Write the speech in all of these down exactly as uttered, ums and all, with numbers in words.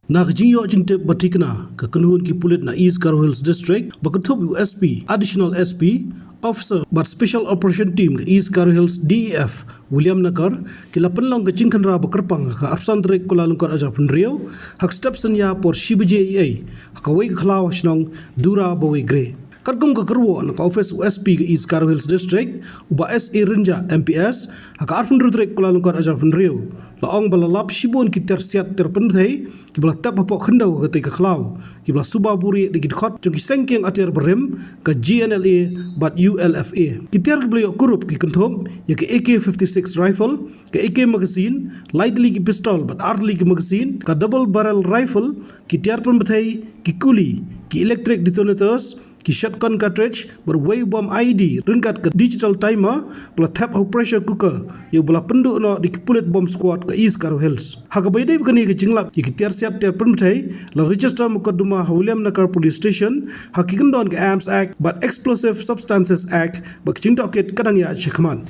Na ka jingïoh jingtip ba thikna, ka kynhun ki pulit na East Garo Hills District, ba kynthup ïa u S P, Additional S P, Officer bad Special Operation Team ka East Garo Hills D E F, Williamnagar, ki la pynlong ka jingkhynra ba kyrpang ha ka arphew san tarik Kyllalyngkot arhajar arphew hynriew, ha ka step synñia por shi baje eiei, ha kawei ka khlaw ha shnong Dura Bawegre. Katkum ka kyrwoh na ka ophis u S P ka East Garo Hills District, u Bah S A Rynjah M P S, ha ka arphew hynriew tarik Kyllalyngkot arhajar arphew hynriew, la ong ba la lap shibun ki tiar siat tiar pynbthei, kiba la tep hapoh khyndew ha katei ka khlaw, kiba la suba buhrieh da ki dkhot jong ki seng kieng atiar barim, ka G N L A bad U L F A. Ki tiar kiba la ïoh kurup ki kynthup ïa ka A K fifty-six rifle, ka A K magazine, lai tylli ki pistol bad ar tylli ki magazine, ka double barrel rifle, ki tiar pynbthei, ki kuli, ki electric detonators, ki shotgun cartridge, bad uwei u bom I E D ryngkat ka digital timer, ba la thep ha u pressure cooker, ïa uba la pynduh noh da ki pulit bomb squad ka East Garo Hills. Ha kaba ïadei bad kane ka jinglap ïa ki tiar siat tiar pynbthei, la register mukotduma ha Williamnagar Police Station, ha ki kyndon ka Arms Act bad Explosive Substances Act, bad ka jingtohkit ka dang ïaid shakhmat.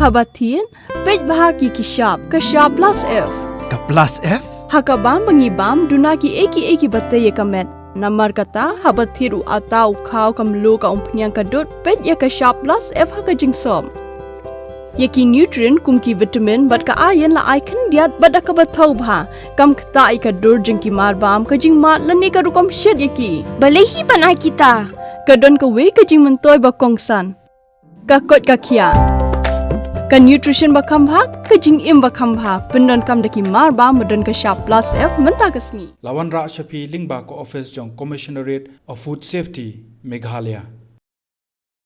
Haba thied, peit bha ki ki shap, ka shap plus F. Ka plus F? Ha ka bam ba ngi bam, duna kiei kiei kiba tei ïa ka met. Namar kata, haba thied u atta, u khaw, ka mluh, ka umphniang, ka dud, peit ïa ka shap plus F ha ka jingsop. Ïa ki nutrient kum ki vitamin bad ka iron la ai khyndiat bad da kaba thaw bha. Kam ktah ïa ka dur jong ki marbam, ka jingmad lane ka rukom shet ïa ki. Balei hi ban ai kita? Ka don kawei ka jingmyntoi ba kongsan. Ka koit ka khiah. Ka nutrition ba kham bha, ka jingim ba kham bha. Pyndonkam da ki marbam ba don ka shap plus F mynta ka sngi. La wanrah sha phi lyngba ka ophis jong Commissionerate of Food Safety, Meghalaya.